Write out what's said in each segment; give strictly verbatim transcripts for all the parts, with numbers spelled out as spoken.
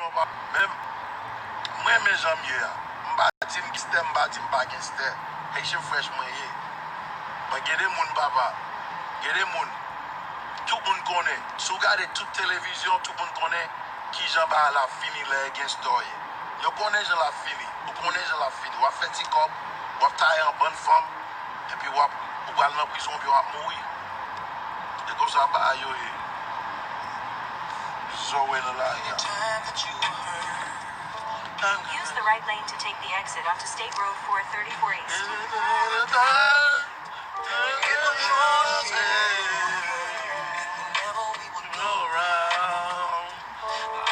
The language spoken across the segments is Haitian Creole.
Men, mwen renmen jan m ye a. M pa di m gangstè, m pa di m pa gangstè. Haitian Fresh mwen ye. Mwen gen de moun, papa. Gen de moun. Tout moun konnen. Si w gade tout televizyon, tout moun konnen kijan bagay la fini lè gangsta ye. Yo konnen jan l ap fini. Ou konnen jan l ap fini. W ap fè ti kòb, w ap taye an bann fanm, epi w ap, ou pral nan prizon oubyen w ap mouri. E konsa bagay yo ye. Zoe nan lari a. Use the right lane to take the exit onto State Road four thirty-four East.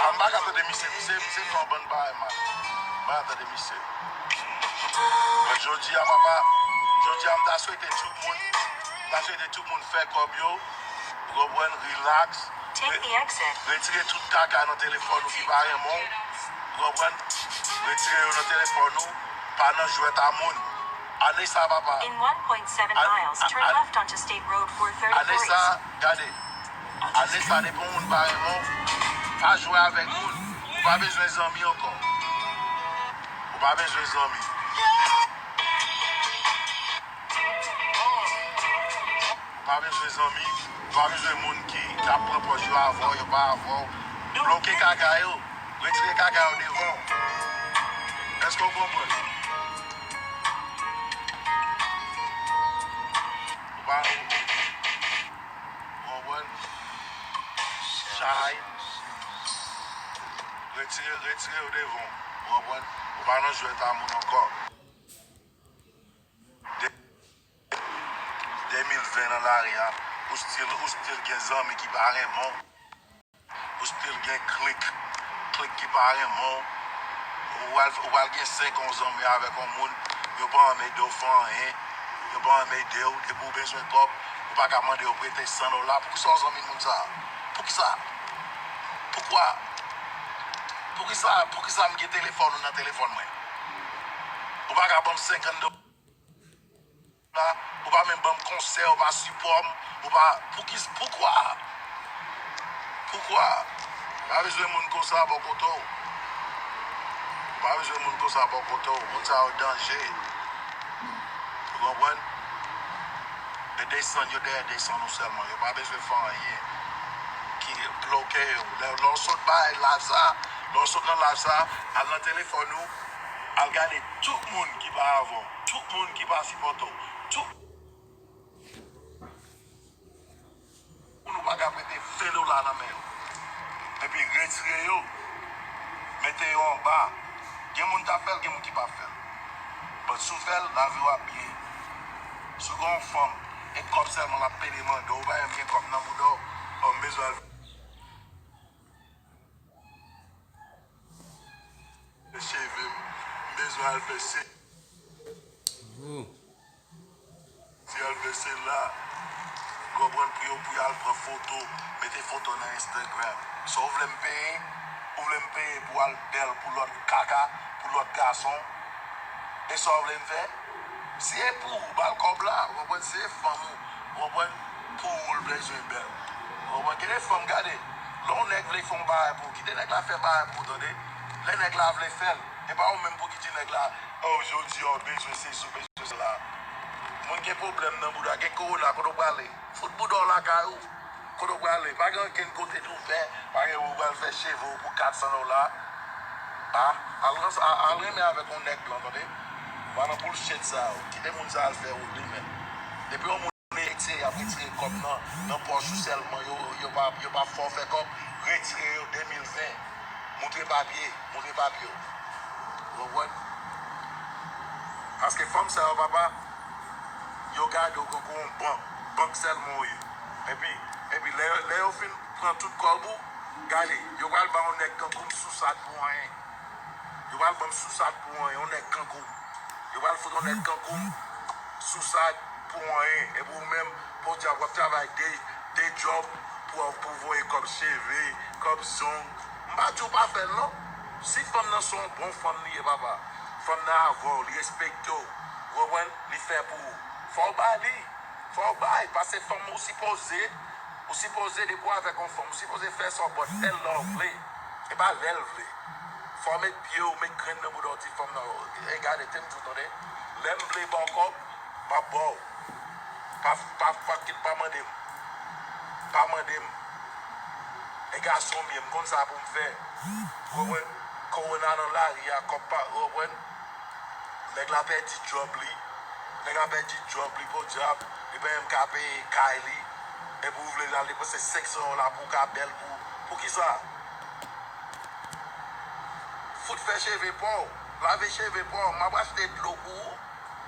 Ah, m pa ka tande misye, misye, misye fè yon bann bagay mal. M pa ka tande misye. But jodi a, papa, jodi a, m ta swete tout moun, m ta swete tout moun fè kòb yo, ou konprann, relax. Take the exit. Retire tout kaka nan telefòn ou ki pa renmen w, ou konprann, retire yo nan telefòn ou, pa nan jwèt a moun. Ane sa, papa. In one point seven miles, turn left onto State Road four thirty-four East. Ane sa, gade. Ane sa, depi yon moun pa renmen w, pa jwe avèk moun. Ou pa bezwen zanmi ankò. Ou pa bezwen zanmi. Ou pa bezwen zanmi. Ou pa bezwen moun ki, ki ap pran pòz yo avè w, yo pa avè w. Bloke kaka yo. Retire kaka yo devan w. Èske w konprann? Ou pa, ou konprann? Chay. Retire, retire yo devan w. Ou konprann? Ou pa nan jwèt a moun ankò. De-, de mil ven nan lari a, ou still, ou still gen zanmi ki pa renmen w. Ou still gen klik, klik ki pa renmen w. Ou pral, ou pral gen senk an w zanmi avèk yon moun, yo pa ann ede w fè anyen, yo pa ann ede w, depi w bezwen kòb, ou pa ka mande yo prete san dola. Poukisa w zanmi moun sa a? Poukisa? Poukwa? Poukisa, poukisa m gen telefòn ou nan telefòn mwen? Ou pa ka ban m senkant dola? Ou pa menm ban m konsèy, ou pa sipò m, ou pa, pou ki, poukwa? Poukwa? Pa bezwen moun konsa bò kote w. Ou pa bezwen moun konsa bò kote w. Moun sa yo danje. Ou konprann? E desann, yo dèyè desann ou sèlman. Yo pa bezwen fè anyen ki bloke yo. Lè, lè w sot bay live sa, lè w sot nan live sa, al nan telefòn ou, al gade tout moun ki pa avè w. Tout moun ki pa sipòte w, tout moun ou pa ka prete ven dola nan men yo. Epi retire yo, mete yo anba. Gen moun t ap fè l, gen moun ki p ap fè l. But si w fè l, lavi w ap byen. Si w gen yon fanm, e kòb sèlman l ap pede mande w, ou pa menm gen kòb nan bouda w, oh, m bezwen al fè cheve m, m bezwen al fè se. Ti al fè se la, konprann, pou yo, pou y al pran foto, mete foto nan Instagram. Sa w vle m peye? Ou vle m peye pou al bèl pou lòt kaka, pou lòt gason? E sa w vle m fè? Si e pou ou, ba l kòb la, ou konprann, si e fanm ou, ou konprann, pou ou l bezwen bèl. Ou konprann, gen de fanm, gade, lè yon nèg vle fè yon bagay pou ou, kite nèg la fè bagay pou ou, tande. Lè nèg la vle fè l, e pa ou menm pou ki di nèg la, oh, jodi a, ou bezwen sesi, ou bezwen sela. Moun gen pwoblèm nan bouda, gen kowona, kote w prale? Fout bouda w lakay ou. Kote w prale? Pa gen ankenn kote ouvè, pa gen ou pral fè cheve w pou kat san dola. A, al, al renmen avèk yon nèg blan, tande. Pa nan bullshit sa yo. Kite moun sa al fè wout li menm. Depi yon moun ete, y ap retire kòb nan, nan pòch ou sèlman. Yo, yo pa, yo pa fè w fè kòb. Retire yo de mil ven. Moutre papye, moutre papye w. Ou konprann? Paske fanm sa yo, papa, yo gade w tankou yon bank. Bank sèlman w ye. Epi, epi lè, lè yo fin pran tout kòb ou, gade, yo pral ba yon nèg tankou m sousad pou anyen. Yo pral ban m sousad pou anyen, yon nèg tankou m. Yo pral fout yon nèg tankou m sousad pou anyen. Epi ou menm, podyab, w ap travay de, de djòb pou, pou voye kòb cheve, kòb zong. M pa di w pa fè l, non. Si fanm nan se yon bon fanm li ye, papa, fanm nan avè w, li respekte w, ou konprann, li fè pou ou, fò w ba li. Fò w bay, paske fanm ou sipoze, ou sipoze depi w avèk yon fanm, ou sipoze fè sa w pòt, fè l lè w vle. E pa lè l vle. Fò w met pye w, met grenn nan bouda w ti fanm nan. E gade, te m di w tande. Lè m vle ba w kòb, m ap ba w. Pa, pa, pa, pa mande m. Pa mande m. E gason m ye, m konn sa pou m fè. Ou konprann? Kowona nan lari a, kòb pa, ou konprann? Nèg la pèdi djòb li. Nèg la pèdi djòb li, podyab. Li pa menm ka peye kay li. Epi ou vle l al depanse senk san dola pou w ka bèl pou, pou kisa? Fout fè cheve pa w. Lave cheve pa w. M ap achte dlo pou ou.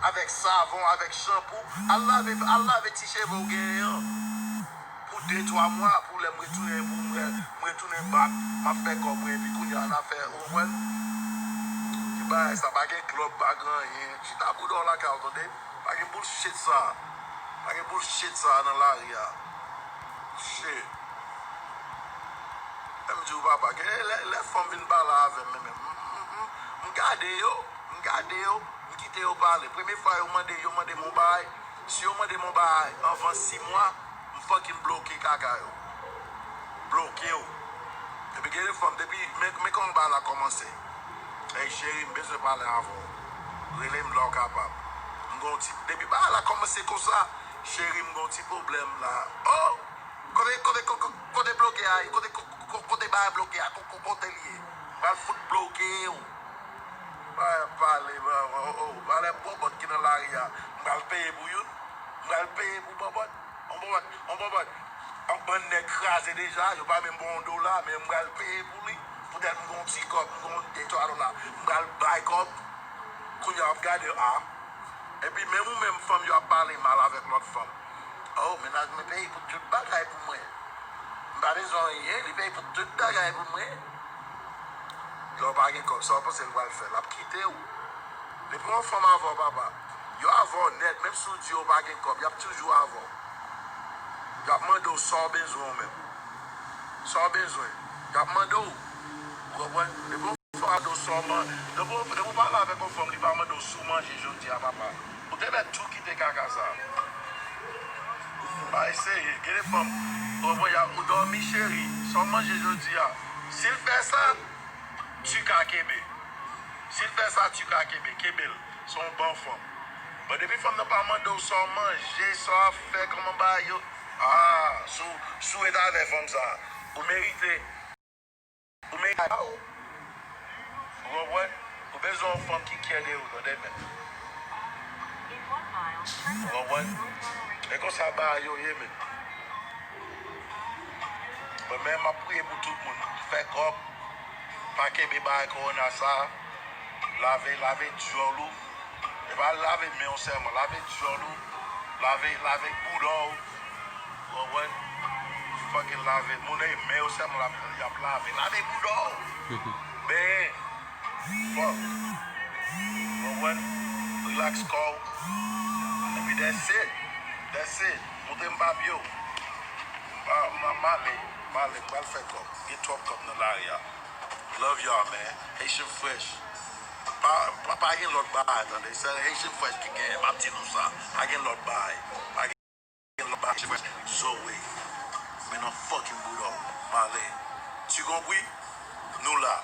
Avèk savon, avèk chanpou. Al lave, al lave ti cheve w genyen an. Pou de, twa mwa, pou lè m retounen, pou m re-, m retounen bak, m ap fè kòb mwen, epi kounye a n ap fè, ou konprann? Ki bagay sa, pa gen club, pa gen anyen. Chita bouda w lakay ou, tande? Pa gen bullshit sa. Pa gen bullshit sa nan lari a. Shit. Lè m di w, papa, gen lè, lè fanm vin pale avè m, men, men, m, m, m, m gade yo, m gade yo, m kite yo pale. Premye fwa yo mande, yo mande m yon bagay, si yo mande m yon bagay anvan sis mwa, m fucking bloke kaka yo. Bloke yo. Epi gen de fanm, depi, men, men kòman bagay la kòmanse. Ey, cheri, m bezwen pale avè w. Rele m lè w kapab. M gon ti, depi bagay la kòmanse konsa, cheri, m gon ti pwoblèm la. Oh! Kote, kote, ko-, ko-, kote bloke a ye? Kote, ko-, ko-, kote bagay bloke a? Ko-, ko-, kote l ye? M pral fout bloke w. Bagay ap pale, ba, oh, oh, valè bòbòt ki nan lari a. M pral peye pou youn. M pral peye pou bòbòt. On bòbòt, on bòbòt. Yon bann nèg kraze deja, yo pa menm ba w yon dola, men m pral peye pou li. Poutèt m gon ti kòb, m gon de twa dola. M pral bay kòb. Kounye a w ap gade, a. Epi menm ou menm fanm yo ap pale mal avèk lòt fanm. Oh, mennaj mwen peye pou tout bagay pou mwen. M pa bezwen anyen, li peye pou tout bagay pou mwen. Lè w pa gen kòb, sa w panse l pral fè? L ap kite w. Li pran yon fanm avè w, papa. Yo avè w nèt, menm si w di yo pa gen kòb, y ap toujou avè w. Y ap mande w sa w bezwen ou menm. Sa w bezwen. Y ap mande w. Ou konprann? Depi yon fanm mande w sa w man-, depi w, depi w pale avèk yon fanm, li pa mande w si w manje jodi a, papa. Ou te mèt tou kite kaka sa. Pa eseye. Gen de fanm, ou konprann, y a, ou dòmi, cheri. Sa w manje jodi a? Si l fè sa, tu ka kenbe. Si l fè sa, tu ka kenbe. Kenbe l. Se yon bon fanm. Bon, depi fanm nan pa mande w sa w manje, sa w ap fè, kòman bagay yo, ah, si w, si w ret avè fanm sa, ou merite. Ou merite pa w. Ou konprann? Ou bezwen yon fanm ki kyè de ou, tande, men. Ou konprann? E konsa bagay yo ye, men. Mwen menm, m ap priye pou tout moun. Fè kòb. Pa kenbe bagay kowona sa. Lave, lave dyòl ou. E pa lave men w sèlman. Lave dyòl ou. Lave, lave bouda w. Ou konprann? Fucking lave. Moun e men yo sèlman y ap, y ap lave. Lave bouda w. Benyen. Fuck. Ou konprann? Relax kò w. Epi that's it. That's it. Montre m papye w. M pa, m, m ale. M ale. M pral fè kòb. Gen twòp kòb nan lari a. Love y'all, man. Haitian Fresh. Pa, pa, pa gen lòt bagay, tande. Se Haitian Fresh ki genyen. M ap di nou sa. Pa gen lòt bagay. Pa gen Zoe. Men nan fucking bouda w. M ale. Tu compris? Nou la.